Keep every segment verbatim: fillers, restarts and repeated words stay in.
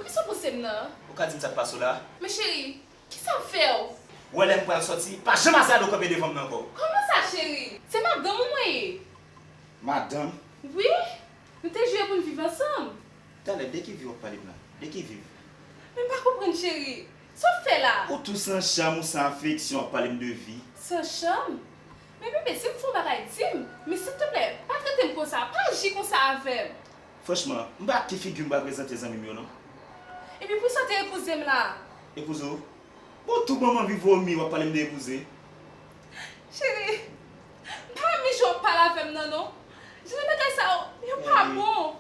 Kisa w panse m nan? Ou ka di m sa k pase w la? Men cheri, kisa m fè w? Ou wè lè m pral sòti, pa janm ase ado kanpe devan m nan ankò. Kòman sa, cheri? Se madanm ou mwen ye. Madanm? Wi, nou te jire pou n viv ansanm. Talè, de ki vi w ap pale m la? De ki viv? Men m pa konprann, cheri. Sa w fè la? Ou tou san cham, ou san afeksyon, w ap pale m de vi. San cham? Men bebe, si m fè yon bagay, di m. Men silteplè, pa trete m konsa, pa aji konsa avè m. Franchman, m pa ki figi m pral prezante zanmi m yo non. Epi poukisa w te epouze m la? Epouze w? Bon, tou manman vi vomi, w ap pale m de epouze. Cheri, m pa renmen jan w ap pale avè m nan non. Jan de bagay sa yo, yo pa bon.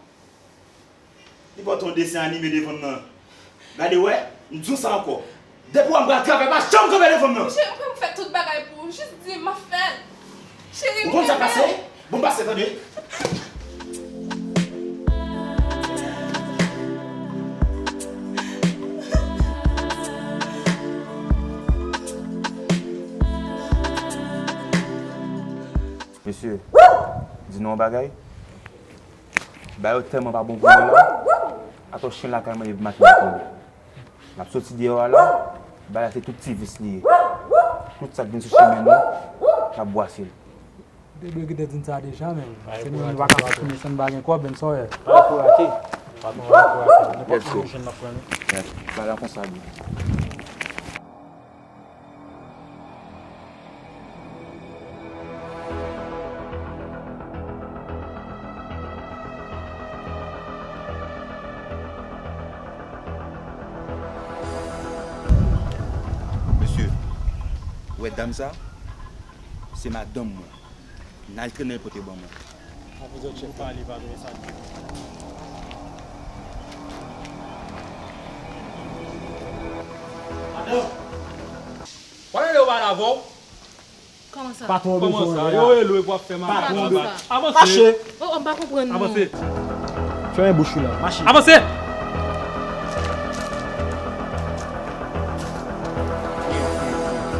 Li pote yon desen anime devan m nan. Gade wè, m di w sa ankò. Depi w wè m pral travay, pa janm kanpe devan m nan. Cheri, m prè pou fè tout bagay pou ou. Jis di m, m ap fè l. Cheri, m renmen w. Ou konn sa k pase? Bon, pase tande. Mesye, di nou yon bagay. Bagay yo tèlman pa bon pou mwen la. Atò chen lakay mwen epi mache nan kole. N ap soti deyò a la, bagay la se tout ti vis li ye. Tout sa k vin sou chimen nou, n ap bwase l. Debri kite di n sa deja, men se nou menm nou pa ka fè chimen san n pa gen kòb, men sa w ye. Pa pou rate. Patwon pa pou rate. Nenpòt ki nou jwenn n ap pran li. Bagay la konsa byen. Mesye, ou wè dam sa, se madanm mwen. N al trennen l pote ban mwen. Ou pale pa dwe sa. Madanm! Wè lè yo pale avè w. Kòman sa? Patwon bezwen wè a. Yo rele w epi w ap fè mache. Patwon bezwen. Avanse. Mache. Oh, oh, m pa konprann non. Avanse. Fèmen bouch ou la. Mache. Avanse.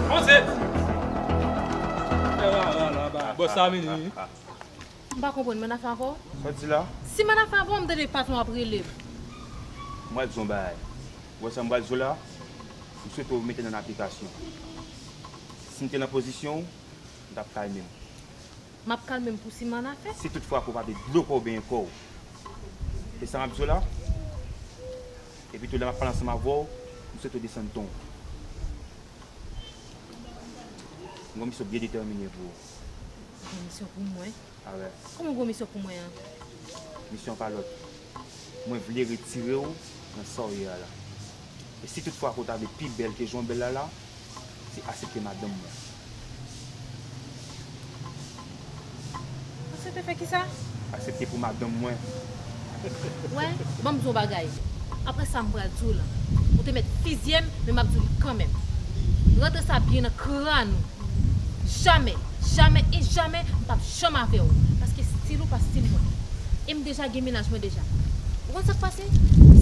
Avanse. Bòs la vini. M pa konprann, m annafè avè w? Sa w di la? Si m annafè avè w, m tande patwon ap rele m. M pral di w yon bagay. Ou wè sa m pral di w la? M swete w mete l an aplikasyon. Si m te nan pozisyon w, m t ap kalme m. M ap kalme m pou si m annafè? Si tout fwa ke w pa vle dlo kò w benyen kò w. Se sa m ap di w la? Epi tou lè m ap pale ansanm avè w, m swete w desann ton w. M gen yon misyon byen detèmine pou ou. Yon misyon pou mwen? Alright. Kòman gwo misyon pou mwen an? Misyon an pa lòt. Mwen vle retire w nan sa w ye a la. E si tout fwa ke w ta vle pi bèl ke jan w bèl la la, se aksepte madanm mwen. Aksepte fè kisa? Aksepte pou madanm mwen. Wè, ban m di w yon bagay. Apre sa m pral di w lan, ou te mèt fizye m, men m ap di w li kanmenm. Rantre sa byen nan kràn ou. Jamè, jamè e jamè m p ap janm avè w, paske stil ou pa stil mwen. E m deja gen mennaj mwen deja. Ou konn sa k pase?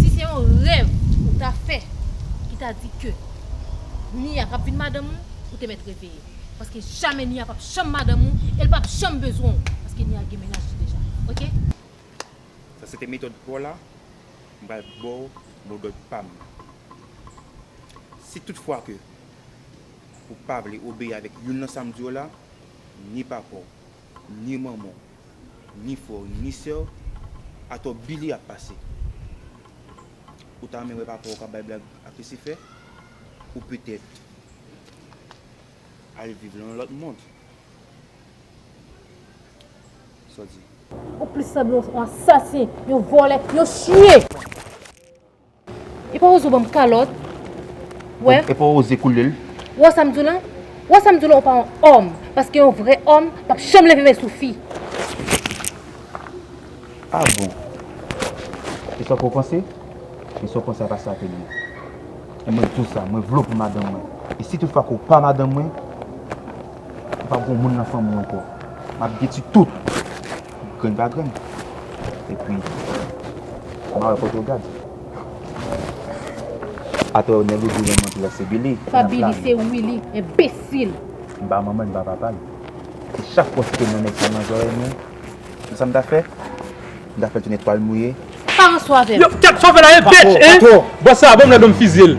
Si se yon rèv ou ta fè ki ta di ke Nia p ap vin madanm ou, ou te mèt reveye. Paske jamè Nia p ap janm madanm ou e l p ap janm bezwen w, paske Nia gen mennaj li deja. Oke? Sa se te metòd pa w la, m pral ba w metòd pa m. Si tout fwa ke ou pa vle obeyi avèk youn nan sa m di w la, ni papa w, ni manman w, ni frè w, ni sè w, atò Billy ap pase. Ou ta renmen wè papa w k ap bay blag ak Lisifè? Ou petèt al viv nan yon lòt mond? Sa w di? Ou plis sanble yon, yon asasen, yon vòlè, yon chyen! E pa oze w ban m kalòt? Wè? E pa oze koule l? Wè sa m di w lan? Wè sa m di w lan, ou pa yon òm. Paske yon vrè òm p ap janm leve men sou fi. Ah bon? E sa w panse? Men sa w panse a pa sa ke l ye. E mwen di w sa, mwen vle w pou madanm mwen. E si tout fwa ke w pa madanm mwen, ou p ap gen moun nan fanmi w ankò. M ap detwi tout. Grenn pa grenn. Epi, m a wè kote w gad. Atò nèg ou di renmen anpil la se Billy. Pa Billy, se Willy, enbesil. M pa manman l, m pa papa l. E chak fwa w site non nèg sa nan zòrèy mwen, men sa m ta fè? M ta fè l tounen twal mouye. Pa ran sou avè m. Yo, kèt sove la, e bitch, hein? Bòs sa, bon, m lè dom fizye l.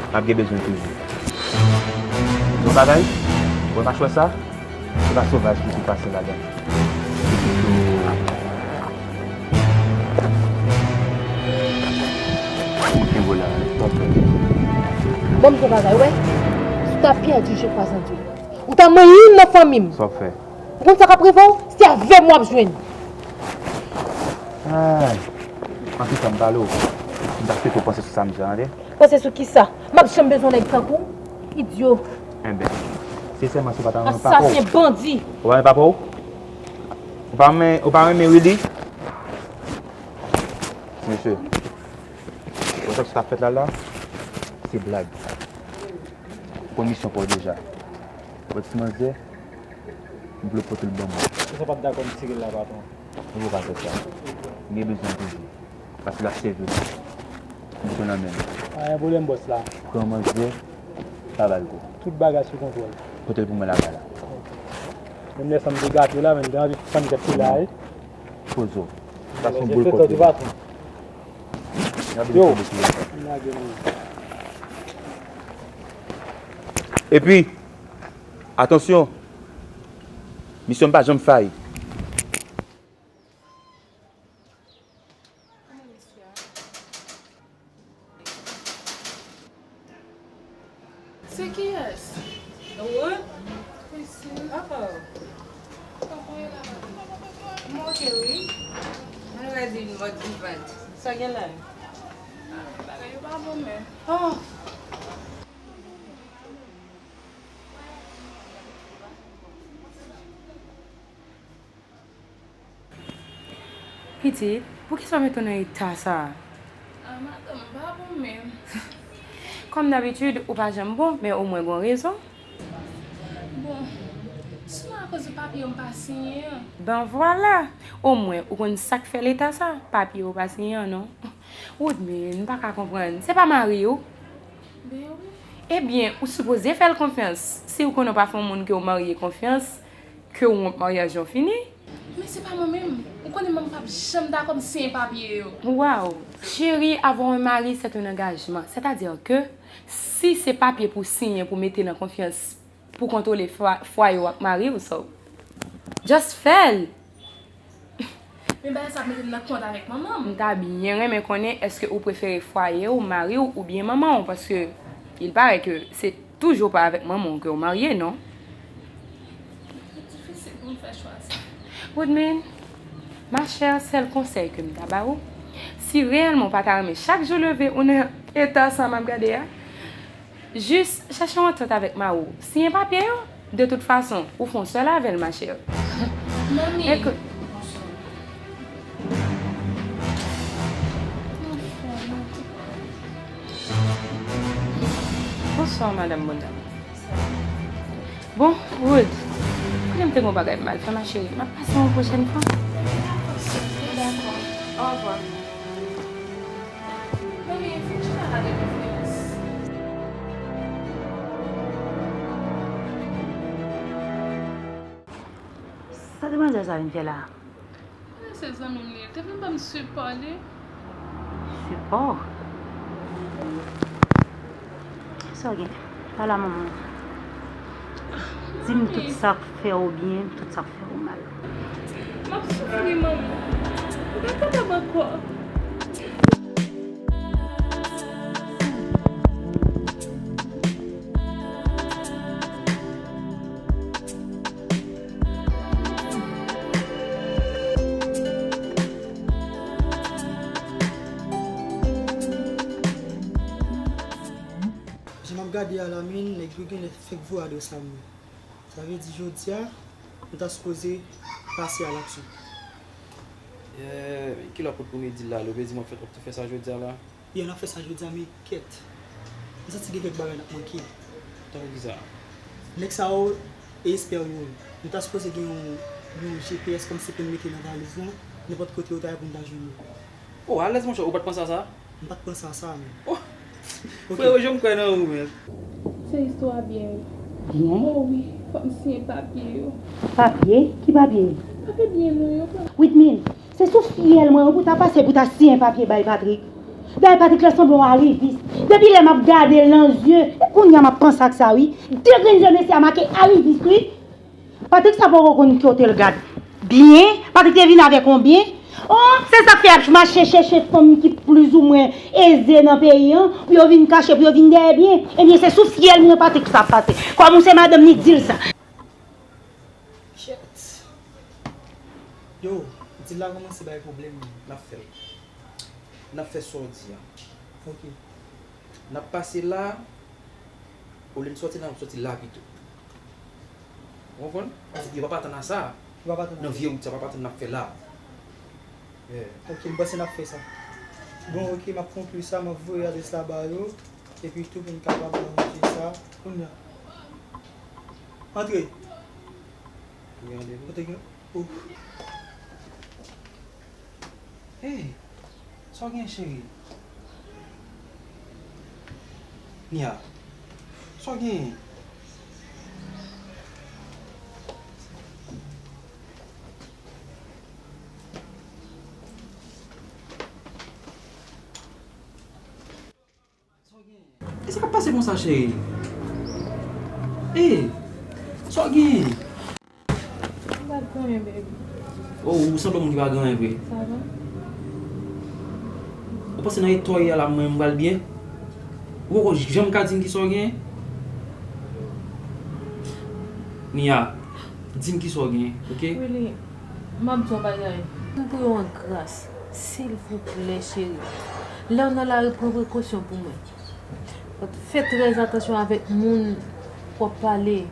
M ap gen bezwen toujou. Yon bagay, ou pa chwa sa? Se pa sovaj ki pi pase ladan. Bon, m di w bagay, wè. Si w ta pèdi, je crois en Dieu. Ou ta manyen youn nan fanmi m. Sa w fè? Ou konn sa k ap rive w? Se avè m w ap jwenn. Ay. Anfin, sa m pale w. M ta swete w panse sou sa m di a, tande? Panse sou kisa? M ap janm bezwen nèg tankou w? Idyo. Enben, sensèman, si w pa ta renmen papa w. Asasen, bandi. Ou pa renmen papa w? Ou pa renmen, ou pa renmen Willy? Mesye, ou wè sa k ap fèt la, la? Se blag. Ou konn misyon pa w deja. Ou wè ti manzè? M vle w pote l ban mwen. Ou sa p ap dakò m tire l la, patwon? Nou poko ka fè sa. M gen bezwen l toujou. Paske l ap sèvi w. M konn nan men l. Pa gen pwoblèm, bòs la. Pran manzè, pa ba l kou. Tout bagay sou kontwòl. Pote l pou mwen lakay la. Menm lè san m te gate la, men m te anvi fann tèt li la, wi. Poze w. Sa se yon boul kòb li ye. Yo, m lage nou. Epi, atansyon, misyon m pa janm fayi. Se kiyès? Wood? Oh. Kòman w ye la, madanm? M oke, wi. Mwen redi yon mòd vivant. Sa gen la? Ah, bagay yo pa bon menm. Oh. Pitit, poukisa w mete w nan eta sa a? Ah, madanm, m pa bon menm. Kòm dabitid, ou pa janm bon, men omwen gen yon rezon. Bon, sèlman akoz de papye yo m pa siyen an. Ben vwala! Omwen, ou konn sa k fè l eta sa, papye yo pa siyen an non. Woodman, m pa ka konprann. Se pa mari w? Ben wi. Ebyen, ou sipoze fè l konfyans. Si w konnen w pa fè yon moun ke w marye konfyans, ke wont maryaj lan fini. Men se pa mwen menm. Ou konnen m p ap janm dakò m siyen papye yo. Waw! Chérie, avoir un mari, c'est un engagement. C'est-à-dire que si se papye pou siyen, pou mete nan konfyans, pou kontwole fwa-, fwaye w ak mari w, so just fè l! Men bagay sa ap mete m nan kont avèk manman m. M ta byen renmen konnen èske ou prefere fwaye w, mari w oubyen manman w, paske il paraît que c'est toujours pas avec maman w ke w marye, non? Difisil pou m fè chwa sa. Woodman, ma chère, sèl konsèy ke m ta ba ou, si reyèlman w pa ta renmen chak jou leve ou nan eta sa m ap gade a, jis chèche yon antant avèk mari w. Siyen papye yo, de tout fason, ou fè yon sèl avè l, ma chère. Manmi. Ekout. Bonswa, madanm Bonda. Bon, Wood, konnen m te gen yon bagay m al fè, ma chérie. M ap pase yon pwochèn fwa. Dakò. Ovwa. Manmi, fè chita la de konfyans. Sa demwazèl sa vin fè la? Se zanmi m li ye. Te vin ban m sipò li. Sipò? Sa w gen? Pale a manman w. Di m tout sa k fè w byen, tout sa k fè w mal. M ap soufri, manmi. M pa kapab ankò. Jan m ap gade a la, men nèg yo genlè fèk voye adrès la ban mwen. Sa vle di jodi a, nou ta sipoze pase a laksyon. Eh, men kilè w ap pot pou m di l la, ou vle di m ap fè, w ap tou fè sa jodi a la? Yè, n ap fè sa jodi a, men kèt. M santi gen kèk bagay n ap manke. Tankou kisa? Nèg sa yo e espè yo ye. Nou ta sipoze gen yon, yon G P S kòmsi pou n mete nan valiz lan, nenpòt kote yo ta ye pou n ta jwenn yo. Oh, alèz monchè, ou pa t panse a sa? M pa t panse a sa, men. Oh! Ok. Frero, jan m kwè nan ou, men. Se istwa a byen, wi. Byen? Oh wi, fòk m siyen papye yo. Papye? Ki papye? Papye byen nou yo. Witmin, Se sou fyèl mwen wi pou ta pase pou ta siyen papye bay Patrick. Dayè Patrick la sanble yon arivis. Depi lè m ap gade l nan zye, e kounye a m ap panse ak sa wi. De grenn zye mesye a make arivis wi. Patrick sa poko konn kote l gad byen. Patrick te vin avèk yon byen. Oh, se sa k fè y ap mache chèche fanm ki plizoumwen eze nan peyi an, pou yo vin kache, pou yo vin dèyè byen. Ebyen, se sou fyèl mwen Patrick sa ap pase. Kòm ou se madanm li, di l sa. Kèt. Yo, dil la kòmanse bay pwoblèm, n ap fè l. N ap fè sa w di a. Ok. N ap pase la, olye n sòti la, n ap sòti la pito. Ou konprann? Paske yo p ap atann a sa. Yo p ap atann a sa. Nan vye wout sa, yo p ap atann n ap fè la. Yeah. Ok, m panse n ap fè sa. Bon, ok, m ap konkli sa, m ap voye adrès la ba yo. Epi tou pou n kapab ranje sa kounye a. Antre. Wi, antre wi. Antre gen. Ouf. Hey, sa w gen cheri? Nia, sa w gen? E sa k ap pase konsa, cheri? Ee, sa w genyen? M pa t gen anyen, baby. Oh, ou sanble moun ki pa gen anyen vre. Sa va? Ou panse nan eta w ye a la, mwen, m pral byen? Ou poko janm ka di m kisa w genyen? Nia, di m kisa w genyen, oke? Willy, m ap di w yon bagay. M priye w an gras, silvouplè, cheri. Lè w nan lari, pran prekosyon pou mwen. Fè trè atansyon avèk moun w ap pale.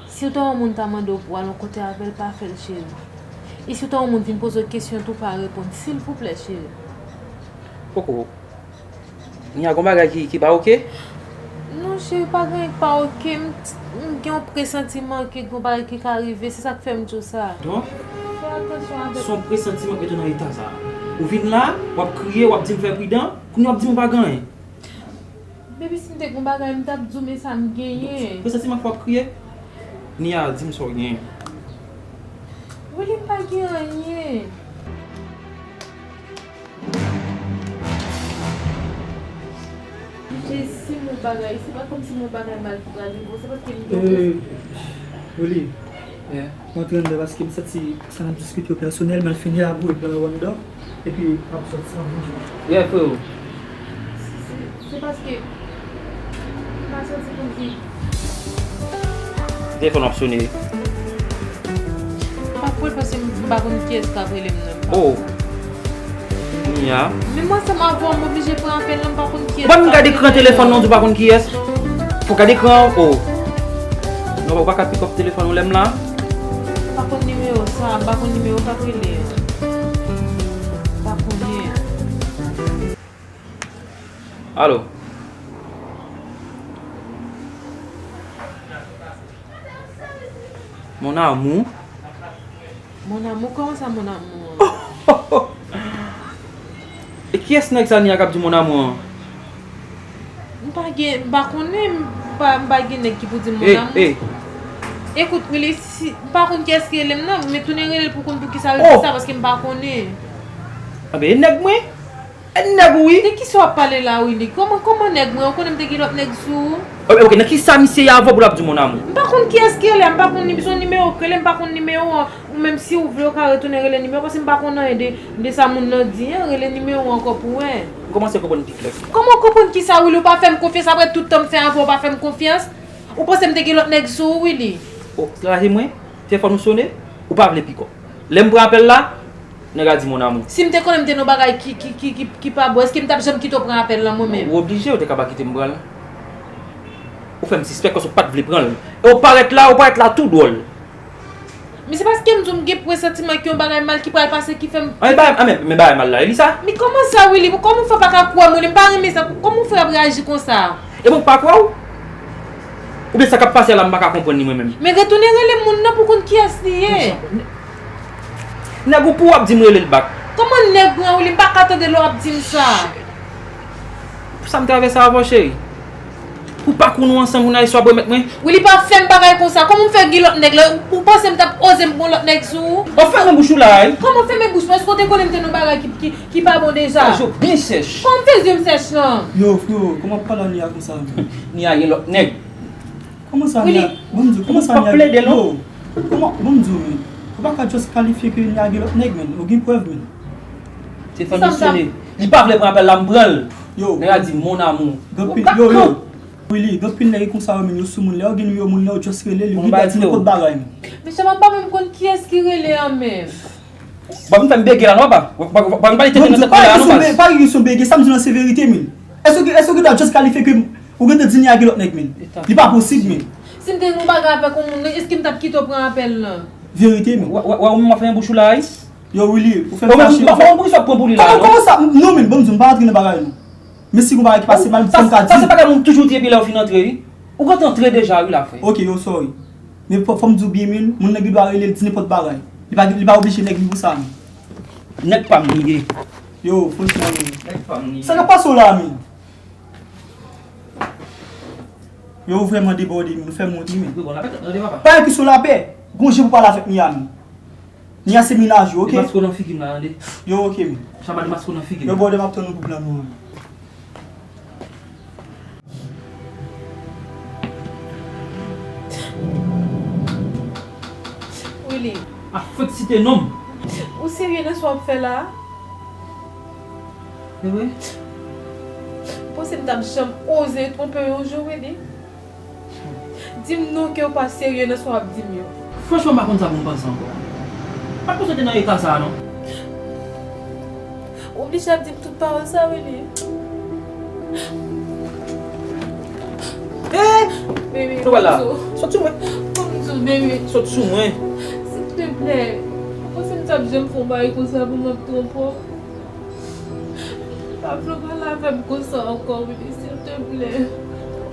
Si w ta wè yon moun ta mande w pou w al yon kote avè l, pa fè l, cheri. E si w ta wè yon moun vin poze w kesyon tou, pa reponn, silvouplè, cheri. Poko. Nia, gon bagay ki, ki pa oke? Non, cheri, pa gen anyen ki pa oke. M, m gen yon presantiman ke gon bagay ki ka rive. Se sa k fè m di w sa. Donk, fè atansyon avèk, se yon presantiman k mete w nan eta sa. Ou vin la, w ap kriye, w ap di m fè pridan, kounye a w ap di m w pa gen anyen. Baby, si m te gon bagay, m t ap di w, men sa m genyen. Donk, se presantiman k fè w ap kriye? Nia, di m sa w genyen. Willy, m pa gen anyen. Jezi, si m wè bagay, se pa kòmsi m wè bagay mal ki pral rive w, se paske m gen... Willy, m antre anndan paske m santi sa n ap diskite yo pèsonèl, m al fini labouyi plan yo anndan, epi m ap sòti san bouji. Yeah, freo. Se, se paske m pa santi kòmsi... Telefòn w ap sone. M pa kwè l paske m pa konn kiyès k ap rele m nan. Oh. Nia. Men mwen, ansanm avè w, m oblije pran apèl lan, m pa konn kiyès k ap rele m. Ban m gade ekran telefòn nan, ou di w pa konn kiyès? Fò w gade ekran an, oh. Non, ou pa ka pick up telefòn ou lè m la. M pa konn nimewo sa, m pa konn nimewo k ap rele an. M pa konnen. Alo. Mon amour. Mon amour, kòman sa, mon amour an? E kiyès nèg sa Nia k ap di mon amour an? M pa gen, m pa konnen, m pa, m pa gen nèg ki pou di m mon amour. Ey, ey. Ekout, Willy, si, m pa konn kiyès ki rele m nan, men tounen rele l pou konn poukisa l di sa, paske m pa konnen. Anben, e nèg mwen. E nèg ou wi. De kisa w ap pale la, Willy? Kòman, kòman nèg mwen? Ou konnen m te gen lòt nèg sou ou? Ok, ok, nan kisa misye ye avè w pou l ap di w mon amour? M pa konn kiyès ki rele a, m pa konn ni-, se yon nimewo k rele, m pa konn nimewo an. Ou menm si w vle, ou ka retounen rele nimewo, paske m pa konn anyen de, de sa moun nan di an, rele nimewo an ankò pou wè. M kòmanse konprann pi klè. Kòman w konprann kisa, Willy? Ou pa fè m konfyans, apre tout tan m fè avè w, ou pa fè m konfyans? Ou panse m te gen lòt nèg sou ou, Willy? O, kraze mwen, telefòn ou sone, ou pa vle pikòp. Lè m pran apèl la, nèg la di mon amour. Si m te konnen m te nan yon bagay ki, ki, ki, ki, ki pa bon, èske m t ap janm kite w pran apèl lan mwen menm? Ou oblije, ou te ka pa kite m pran l. Ou fè m sispèk kòmsi ou pa t vle pran l. E ou parèt la, ou parèt la tou dwòl. Men se paske m di w m gen presantiman ke yon bagay mal ki pral pase ki fè m... An, men bagay, an, men, men bagay mal la, e li sa? Men kòman sa, Willy? Kòman w fè pa ka kwè mwen? M pa renmen sa. Kòman w fè ap reyaji konsa? E bon, m pa kwè w? Oubyen sa k ap pase a la, m pa ka konprann li mwen menm. Men retounen rele moun nan pou konn kiyès li ye. Nèg ou pou w ap di m rele l bak. Kòman nèg mwen, Willy? M pa ka tande lè w ap di m sa. Pou sa m travèse avè w, cheri. Pou pakou nou ansanm, ou n al swa remèt mwen. Willy, pa fè m bagay konsa. Kòman m fè gen lòt nèg la? Ou panse m t ap oze m pran lòt nèg sou ou? Ou fèmen bouch ou la, wi. Kòman fèmen bouch mwen? Èske w te konnen m te nan bagay ki, ki, ki pa bon deja? Sa je w byen sèch. Kòman m fè je m sèch lan? Yo, freo, kòman w ap pale a Nia konsa menm? Nia gen lòt nèg. Kòman sa Nia? Bon, m di w, kòman sa Nia? Yo, kòman, bon, m di w, men. Ou pa ka just kalifye ke Nia gen lòt nèg, men. Ou gen prèv, men. Se fanmi Sone. Li pa vle pran apèl la, m pran l. Yo. Nèg la di, mon amour. Yo, yo. Willy, gen anpil nèg ki konsa yo menm, yo sou moun. Lè yo gen nimewo moun nan, yo just rele, li vin di nenpòt bagay menm. Mesye, m pa menm konn kiyès ki rele an menm. Bon, vin fè m bege la, non, papa. Bon, vin pale tete nan tèt mwen la, non, baz. Pa gen kesyon bege, sa m di lan se verite, men. Èske, èske w ta just kalifye ke ou gentan di Nia gen lòt nèg, men? Li pa posib, men. Si m te gen yon bagay avèk yon moun, èske m t ap kite w pran apèl lan? Verite, men. Wè, wè, wè, ou menm w ap fè yon bouch ou la, wi. Yo, Willy, ou fè m fache. Ou menm, ou menm, ou menm, ou menm, ou pran pou li la, non? Kòman sa? Non, men, bon, m di w, m pa rantre nan bagay, non. Men si gon bagay ki pase mal, fò m ka di w. Sa se bagay moun toujou di epi lè w fin antre, wi. Ou gentan antre deja, wi, la, frè. Ok, yo, sorry. Men fò, fò m di w byen, men, moun nan gen dwa rele l, di nenpòt bagay. Li pa, li pa oblije nèg li pou sa, men. Nèg pa m li ye. Yo, franchman, men. Nèg pa m li ye. Sa k ap pase w la, men? Yo, ou vrèman debòde, men. Ou fè m wont, wi, men. Wi, bon, lapè, tande, papa. Pa gen kesyon lapè. Gon jan pou pale avèk Nia, men. Nia se mennaj ou, ok? Demaske w nan figi m la, tande. Yo, ok, men. Chama, demaske w nan figi m. Yo, brother, m ap tann ou pou plan nou an. Willy. A fout site non m. Ou serye nan sa w ap fè la? Se vre? Ou panse m t ap janm oze twonpe w yon jou, Willy? Di m non ke w pa serye nan sa w ap di m yo. Franchman, m pa konn sa pou m panse ankò. M pa t panse w te nan eta sa a, non. Ou oblije ap di m tout pawòl sa, Willy. Eh! Baby, sot sou mwen. Ban m di w, baby. Sot sou mwen. Silteplè, ou panse m t ap janm fè yon bagay konsa pou m ap twonpe w? Pa vle pale avè m konsa ankò, Willy, silteplè.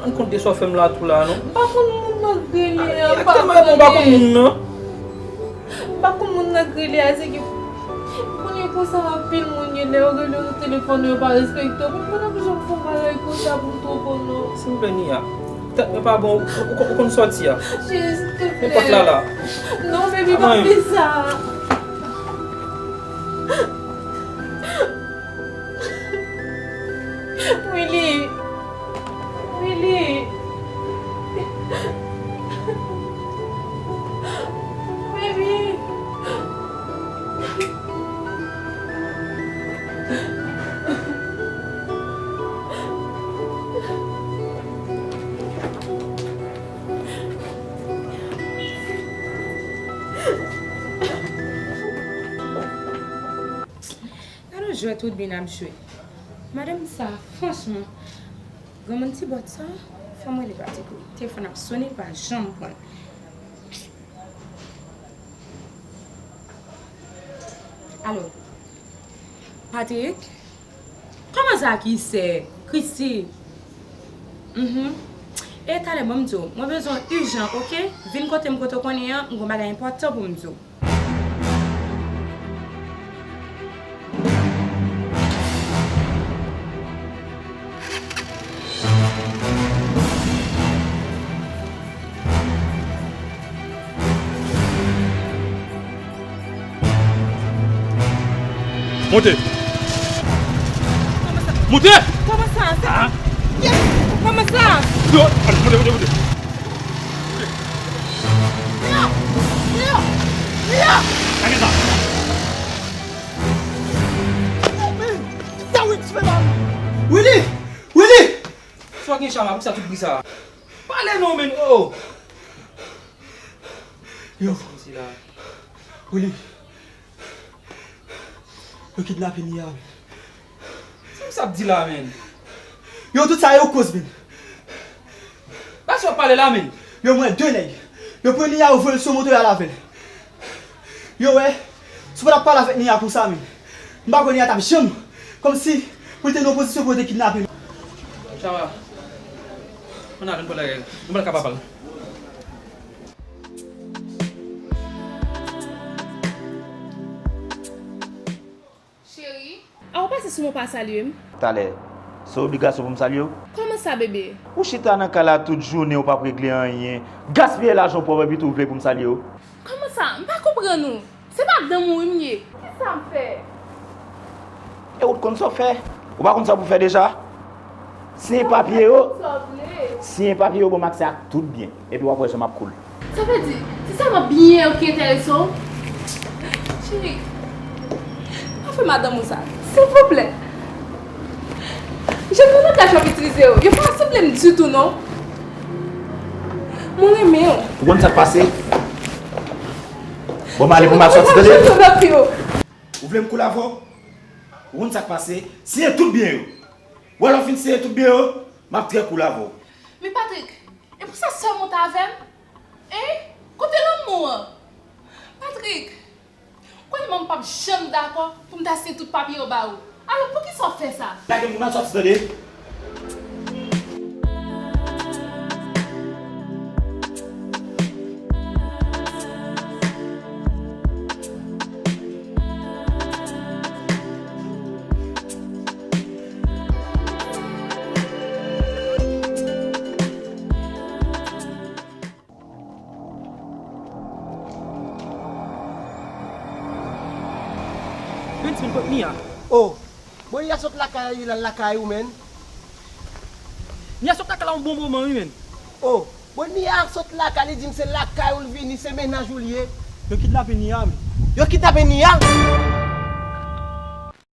Rann kont de sa w fè m la tou la, non? M pa konn moun nan k rele a, papa. Tèlman bon, m pa konn moun nan. M pa konn moun nan k rele a, se ke kounye konsa anpil moun gen lè yo rele yo sou telefòn yo pa respekte w. Mwen pa t ap janm fè yon bagay konsa pou m twonpe w, non. Silvouplè, Nia. Tèt mwen pa bon, ou, ou, ou konn sòti a. Cheri, silteplè. Men pòt la la. Non, baby, pa fè sa. Willy. Willy. Baby. Gade yon jwèt Woodbine ap jwe. Madanm sa, franchman, granmoun ti bòt sa, fò m rele Patrick wi. Telefòn ap sone, li pa janm pran. Alo? Patrick? Kòman sa ki sè? Christy? Mhm. E talè, ban m di w, mwen bezwen w ijan, oke? Vin kote m, kote w konnen an, m gon bagay enpòtan pou m di w. Monte! Monte! Kòman sa? Kòman sa? Yo, ale, monte, monte, monte. Nia! Nia! Nia! Gade sa. Sa Willy fè la? Willy! Willy! Sa w gen, Chama, poukisa tout bri sa a? Pale non, men, oh! Yo. Willy. Yo kidnape Nia, men. Sa misye ap di la, men? Yo, tout sa yo koz, men. Sa w ap pale la, men? Yo, m wè de nèg. Yo pran Nia, yo voye l sou moto, y al avè l. Yo, wè, si w pa t ap pale avèk Nia konsa, men. M pa kwè Nia t ap janm, kòmsi, pou l te nan yon pozisyon pou yo te kidnape l. Chama, ann ale, ann pale, ann pale ka papa l. Cheri. A, ou pase sou mwen, ou pa salye m? Talè, se obligasyon pou m salye w? Kòman Kòman sa, bebe? Ou chita nan kay la tout jounen, ou p ap regle anyen. Gaspiye lajan w pwòp epi tou ou vle pou m salye w. Kòman sa? M pa konprann ou. Se madanm ou wi m ye. Kisa m fè? E ou t konn sa w fè? Ou pa konn sa pou w fè deja? Siyen papye yo. Siyen papye yo ban m aksè ak tout byen. Epi w ap wè jan m ap koul. Sa vle di, se sèlman byen yo ki enterese w? Cheri, pa fè madanm ou sa, silvouplè. Jèn moun nan ka jan itilize yo, yo pa sanble m ditou non. Mwen renmen w. Ou konn sa k pase? Bon, m ale pou m al sòti, tande? Ou vle m koul avè w? Ou konn sa k pase? Siyen tout byen yo. Ou wè lè w fin siyen tout byen yo, m ap trè koul avè w. Men Patrick, e pou sa sèlman w t avè m? Hein? Kote lanmou an? Patrick, kwè m, m p ap janm dakò pou m ta siyen tout papye yo ba ou. Alò poukisa w fè sa? Lage m pou m al sòti, tande? Benson, kot Nia? Oh, bon, Nia sot lakay li, l al lakay ou, menn. Nia sot lakay la yon bon moman, wi, menn. Oh, bon, Nia sot lakay li, di m se lakay ou l vini, se mennaj ou l ye. Yo kidnape Nia, menn. Yo kidnape Nia?